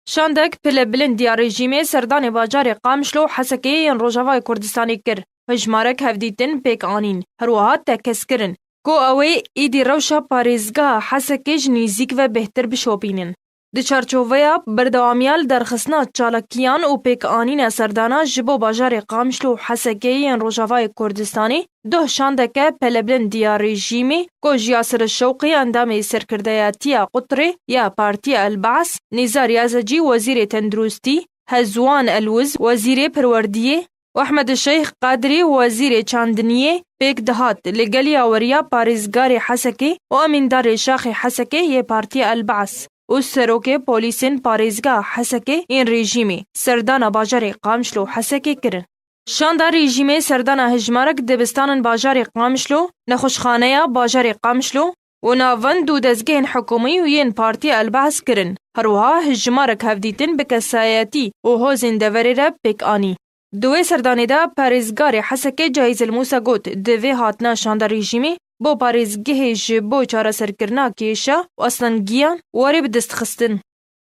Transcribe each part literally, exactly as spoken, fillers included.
Şandek pilebilind ya rejîmê serdanê bajarê Qamişlo û Hesekê yên Rojavayê Kurdistanê kir. Hejmarek hevdîtin pêk anîn, her wiha tekez kirin ku ew ê êdî rewşa parêzgeha Hesekê ji nîzîk ve bêhtir bişopînin. Di çarçoveya berdewamiya li derxistina çalakiyan û pêkanîna serdana ji bo bajarê Qamişlo û Hesekê yên Rojavayê Kurdistanê, doh şandeke pelebilind ya rejîmê ku ji Yasir Şewqî endamê serkirdeyatiya qutrê ya Partiya El Baas, Nîzar Yazecî wezîrê tenduristî, Hezwan Elwiz wezîrê perwerdiyê û Ehmed Şeyx Qadrî wezîrê çandiniyê pêk dihat, li gel yaweriya parêzgarê Hesekê û emîndarê şaxê Hesekê yê Partiya El Baas û serokê polîsên parêzgeha Hesekê yên rejîmê serdana bajarê Qamişlo û Hesekê kirin. Şanda rejîmê serdana hejmarek dibistanên bajarê Qamişlo, nexweşxaneya bajarê Qamişlo û navend û dezgehên hikûmî û yên Partiya El Baas kirin. Her wiha hejmarek hevdîtin bi kesayetî û hozên deverê re pêk anî. Di wê serdanê de parêzgarê Hesekê Cahîz El Mûsa got, di vê hatina şanda rejîmê bo parêzgehê ji bo çareserkirina kêşa û astengiyan were bi dest xistin.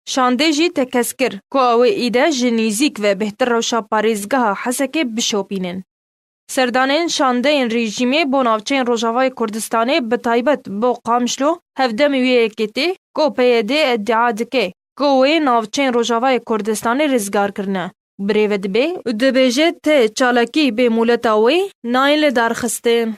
Şandê jî tekez kir ku ew ê îde ji nîzîk ve bêhtir rewşa parêzgeha Hesekê bişopînin. Serdanên şandeyên rejîmê bo navçeyên Rojavayê Kurdistanê, bi taybet bo Qamişlo, hevdemê wê yekê tê ku P Y D îdia dike ku wê navçeyên Rojavayê Kurdistanê rizgar kirine. Birêve dibe û dibêje ti çalakî bê mûleta wê nayên lidarxistin.